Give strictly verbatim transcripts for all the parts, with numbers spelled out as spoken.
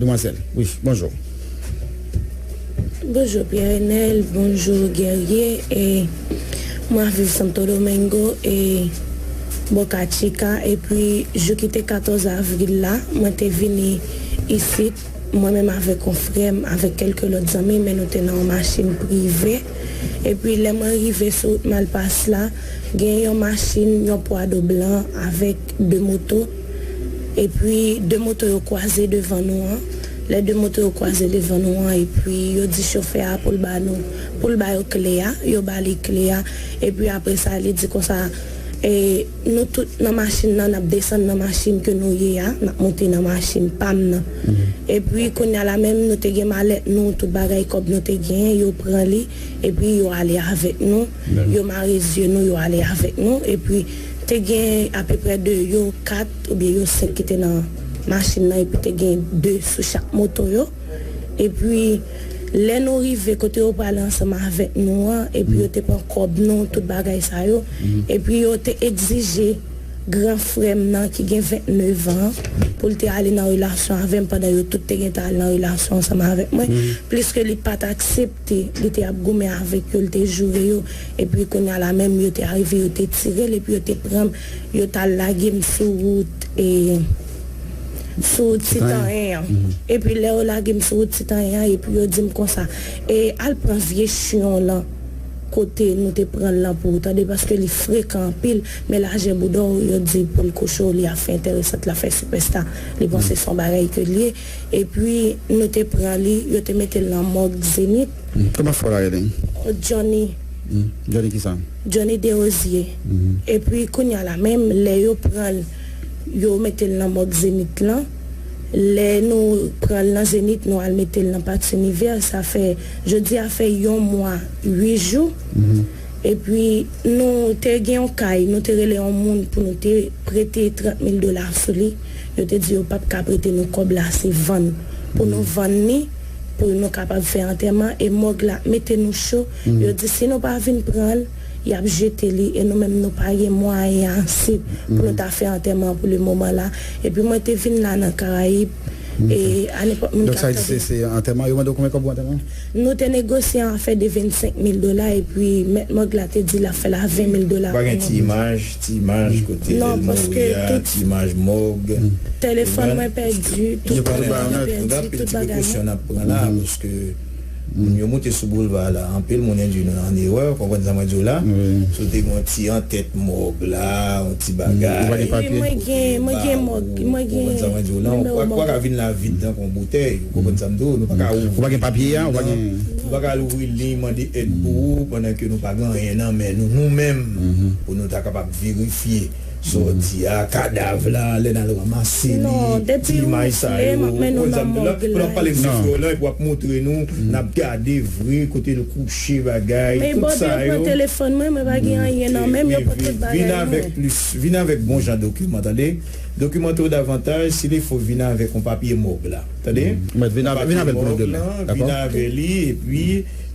Demwazèl, wi, bonjou. Bonjou Pierre Enel, bonjou Guerrier. E mwen ap viv Santo Domingo, e Boca Chica, epi jou ki te katòz avril la, mwen te vini isit, mwen menm avèk yon frè m, avèk kèlke lòt zanmi, men nou te nan yon machin prive. Epi lè mwen rive sou wout Malpas la, gen yon machin, yon pwado blan avèk de moto. Epi de moto yo kwaze devan nou an. Lè de moto yo kwaze devan nou an, epi yo di chofè a pou l ba nou, pou l ba yo kle a, yo ba li kle a. Epi apre sa, li di konsa, e, nou tout nan machin nan, n ap desann nan machin ke nou ye a, n ap monte nan machin pa m nan. Epi kounye a la menm, nou te gen malèt nou, tout bagay kòb nou te genyen, yo pran li, epi yo ale avèk nou, yo mare zye nou, yo ale avèk nou, epi te gen apeprè de yo kat oubyen yo senk ki te nan machin nan, epi te gen de sou chak moto yo. Epi, lè nou rive kote yo prale ansanm avèk nou an, epi yo te pran kòb nou, tout bagay sa yo, epi yo te egzije gran frè m nan ki gen vennèf an pou l te ale nan relasyon avè m pandan yo tout te gentan al nan relasyon ansanm avèk mwen, pliske li pa t aksepte, li te ap goumen avèk yo, li te joure yo, epi kounye a la menm yo te arive, yo te tire l, epi yo te pran m, yo t al lage m sou wout, e, sou Titanyen an. Epi lè yo lage m sou wout Titanyen an, epi yo di m konsa, e al pran vye chyon lan kote nou te pran l lan pou ou, tande, paske li frekan anpil, men lajè bouda w, yo di pou l kouche w, li ap fè enteresant, l ap fè sipèsta, li panse se yon bagay ke l ye. Epi nou te pran li, yo te mete l nan mòg Zenith. Kòman frè w la rele? Johnny. Johnny kisa? Johnny Desrosiers. Epi kounye a la menm, lè yo pran l, yo mete l nan mòg Zenith lan. Lè nou pran l nan Zenith, nou al mete l nan Pax Univers, sa fè, jodi a fè yon mwa, uit jou. Epi nou te gen yon kay, nou te rele yon moun pou nou te prete trant mil dola sou li. Yo te di yo p ap ka prete nou kòb la, se vann. Pou nou vann li, pou nou kapab fè antèman, e mòg la mete nou cho. Yo di si nou pa vin pran l, y ap jete li, e nou menm nou pa gen mwayen ase pou nou ta fè antèman pou le moman la. Epi mwen te vin la nan Karayib, e a nenpòt moun ka tande. Donk sa vle di se, se antèman, yo mande w konbyen kòb pou antèman? Nou te negosye an afè de vennsenk mil dola, epi mèt mòg la te di l ap fè l a ven mil dola pou nou. Ou pa gen ti imaj, ti imaj kote l mouri a, ti imaj mòg? Non, paske tout, telefòn mwen pèdi, tout bagay mwen pèdi, tout bagay mwen. Gen anpil ti prekosyon n ap pran la, paske moun yo moute sou boulva la, anpil moun endui nou an erè, w konprann sa mwen di w la? Si w te gen yon ti antèt mòg la, yon ti bagay. Wi, mwen gen, mwen gen mòg, mwen gen nimewo mòg. Ou pa ka vin la vid tankou yon boutèy, ou konprann sa m di w? Nou pa ka ouvri. Ou pa gen papye a, ou pa gen. Nou pa ka al ouvri liy mande èd pou ou pandan ke nou pa gen anyen nan men nou, nou menm, pou nou ta kapab verifye sòti a, kadav la, lè n al ranmase li, ti imaj sa yo, ou konprann sa m di w la? Pandan w ap pale m di frè w lan, epi w ap montre nou, n ap gade vre kote l kouche, bagay, tout sa yo. Men bon, yo pran telefòn mwen, mwen pa gen anyen nan men m, yo pran tout bagay mwen. Vin avèk plis, vin avèk bon jan dokiman, tande? Dokimante w davantaj, si li fo, vin avèk yon papye mòg la. Tande? Mèt vin avè, vin avè l pou nou demen. Dakò? Vin avè li, epi,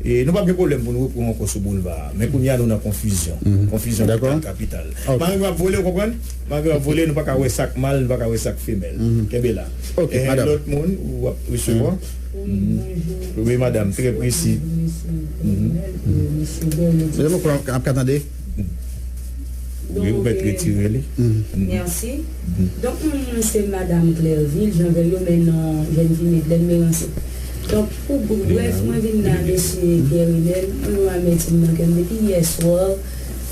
e, nou p ap gen pwoblèm pou nou repran ankò sou boulva a. Men kounye a, nou nan konfizyon. Konfizyon total kapital. Mari mwen ap vole, ou konprann? Mari mwen ap vole, nou pa ka wè sa k mal, nou pa ka wè sa k femèl. Kenbe la. E, lòt moun, ou ap resevwa? Wi, madam, trè presi. Mesye, mwen ap ka tande. Wi, ou mèt retire li. Mèsi. Donk, mwen, mwen se Madam Clerville Jean Verriot, men non jèn fi Medlène Meranse. Donk, pou brèf, mwen vin la, mesye Pierre Enel, mwen remèsye m nan kè m depi yè swa.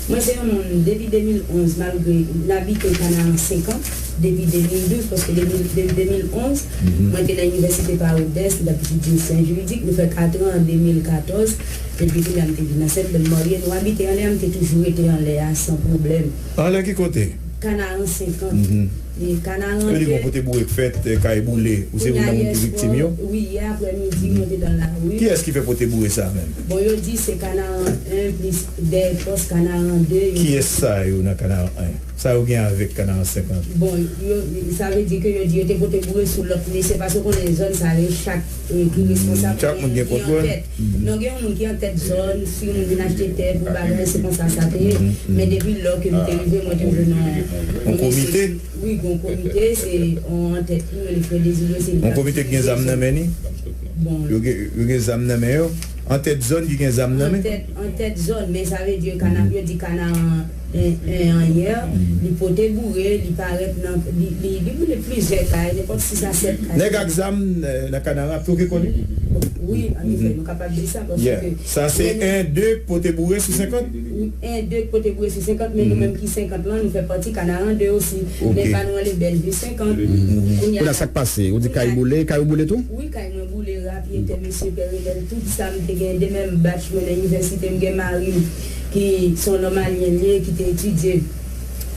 Mwen se yon moun, depi de mil onz, malgre n abite Kanaran senk an, depi de mil douz, paske de mil, depi de mil onz, mwen te nan Inivèsite Parodès, m t ap etidye syans jiridik, nou fè kat an an de mil katòz, epi kounye a m te vin ansent, lè m marye, nou abite anlè a, m te toujou rete anlè a san pwoblèm. Anlè ki kote? Kanaran senk an. E Kanaran de. Sa vle di gen yon kote boure k fèt, kay boule, ou se youn nan moun ki viktim yo? Wi, yè aprèmidi, mwen te nan lari. Kiyès ki fè pote boure sa menm? Bon, yo di se Kanaran en plis dèyè pòs Kanaran de, yo. Kiyès sa yo nan Kanaran en? Sa yo gen avèk Kanaran senk an? Bon, yo, sa vle di ke yo di yo te pote boure sou lòt, men se paske konnen zòn sa yo chak, e, ki responsab, chak moun gen kontwòl. Non, gen yon moun ki an tèt zòn, si yon moun vin achte tè pou bagay, se konsa sa te ye. Men depi lò ke m te rive, mwen te jwenn yon, yon komite. Wi, Yon komite, se yon antèt ki rele Frè Dezire, se li k ap dirije zòn. Yon komite ki gen zam nan men li? Bon. Yo gen, yo gen zam nan men yo? Antèt zòn ki gen zam nan men? Antèt, antèt zòn, men sa vle di Kana, yo di Kanaran en, en an yè, li pote boure, li parèt nan, li, li, li boule plizyè kay, nenpòt sis a sèt kay. Nèg ak zam, eh, nan Kanaran ap twoke kòb? Wi, anefè, nou kapab di sa, paske... Yeah. Sa se en de pote boure sou senkant? Wi, en de pote boure sou senkant, men nou menm ki senkant lan, nou fè pati Kanaran de osi. Ok. Men pa nou anlè Bèlvi senkant. Kounye a, sa k pase? Ou di kay boule, kay ou boule tou? Wi, kay mwen boule rapyetè, mesye Pè Renèl, tout sa m te gen, de menm batch mwen nan inivèsite, m gen mari m ki se yon nòmalyen li ye, ki te etidye,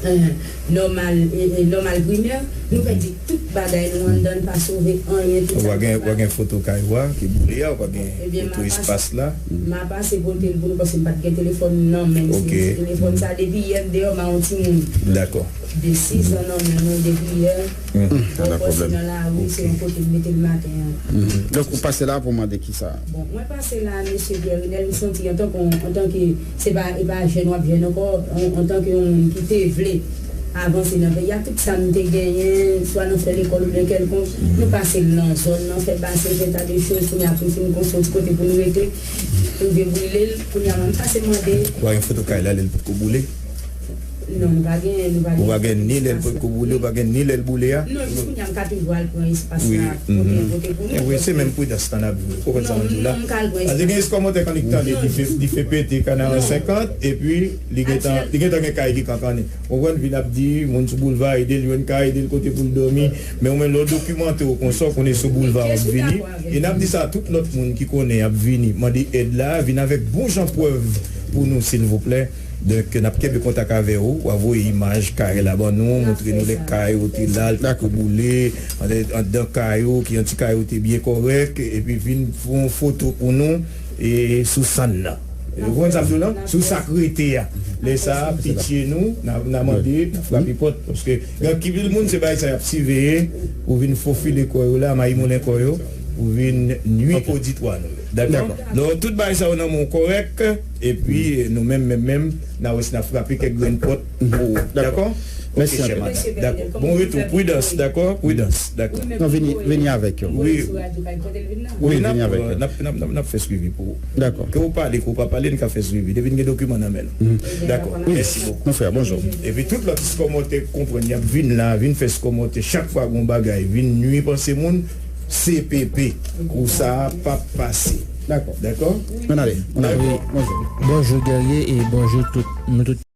eh, nòmal, e, e, nòmal primè, nou pèdi tout bagay nou anndan, n pa sove anyen, tout sa nou gen. Ou pa gen, ou pa gen foto kay ou a ki boule a, ou pa gen foto espas la? Ebyen, m a pase, m a pase pote l pou nou, paske m pa t gen telefòn nan men m. Ok. Se telefòn sa, depi yè m deyò, m a yon timoun. Dakò. De sis an nan men mwen depi yè. Mwen pase nan lari, se yon kote m mete l maten an. Donk, ou pase la pou mande ki sa? Bon, mwen pase la, mesye Pierre Renel, m santi antanke, antanke, se pa, e pa jèn w ap jèn ankò, an, antanke yon moun ki te vle avanse nan peyi a, tout sa m te genyen, swa nan fè lekòl oubyen kèlkonk, nou pase l nan zòn nan, fè basen, fè ta de choz, kounye a pou n fin konstwi yon ti kote pou nou rete, rive brile l, kounye a m pase mande. Ou pa gen foto kay la, lè l potko boule? Non, nou pa gen, nou pa gen. Ou pa gen ni lè l potko boule, ou pa gen ni lè l boule a? Non, jis kounye a m ka toujou al pran espas la, kote, kote pou nou. Wi, se menm pridans lan n ap jwe. Ou konprann sa m di w la? Non, non, m ka al pran espas la. Paske gen kòmantè k annik tande, dife, dife pete, Kanaran senkant, epi li gentan, li gentan gen kay ki kankannen. Ou konprann, vin ap di, moun sou boulva, ede l jwenn kay, ede l kote pou l dòmi. Men ou menm, lè w dokimante w konsa, w konnen sou boulva w ap vini. E n ap di sa a tout lòt moun ki konnen y ap vini mande èd la, vin avèk bon jan prèv pou nou, silvouplè. Donk, n ap kenbe kontak avè w, w a voye imaj kay la ban nou, montre nou lè kay ou te la, l potko boule, anndan kay ou, ki jan ti kay ou te byen kòrèk, epi vin fè yon foto pou nou, e sou sann nan. Ou konprann sa m di w lan? Sou sa k rete a. Lè sa a, pitye nou, n a, n a mande, n a frape pòt, paske gen anpil moun, se bagay sa y ap siveye, pou vin fofile kò yo la, mayimoulen kò yo, pou vin nui oditwa nou yo. Dakò? Donk, tout bagay sa yo nan men w kòrèk, epi nou menm, menm, menm, n a wè si n a frape kèk grenn pòt pou ou. Dakò? Mèsi anpil. Dakò. Bon retou, pridans, dakò? Pridans, dakò. Non, vini, vini avèk yo. Wi. Wi, vini avèk yo. N ap, n ap, n ap, n ap fè swivi pou ou. Dakò. Ke w pale, ke w pa pale, n ka fè swivi. Depi n gen dokiman nan men nou. Dakò. Mèsi bokou. Mon frè, bonjou. Epi tout lòt skomòtè k konprann, y ap vin la, vin fè skomòtè. Chak fwa gen yon bagay, vin nui panse moun, C P P. Kou sa a p ap pase. Dakò. Dakò? Ann ale, ann ale. Bonjou. Bonjou, Guerrier, e bonjou tout, nou tout.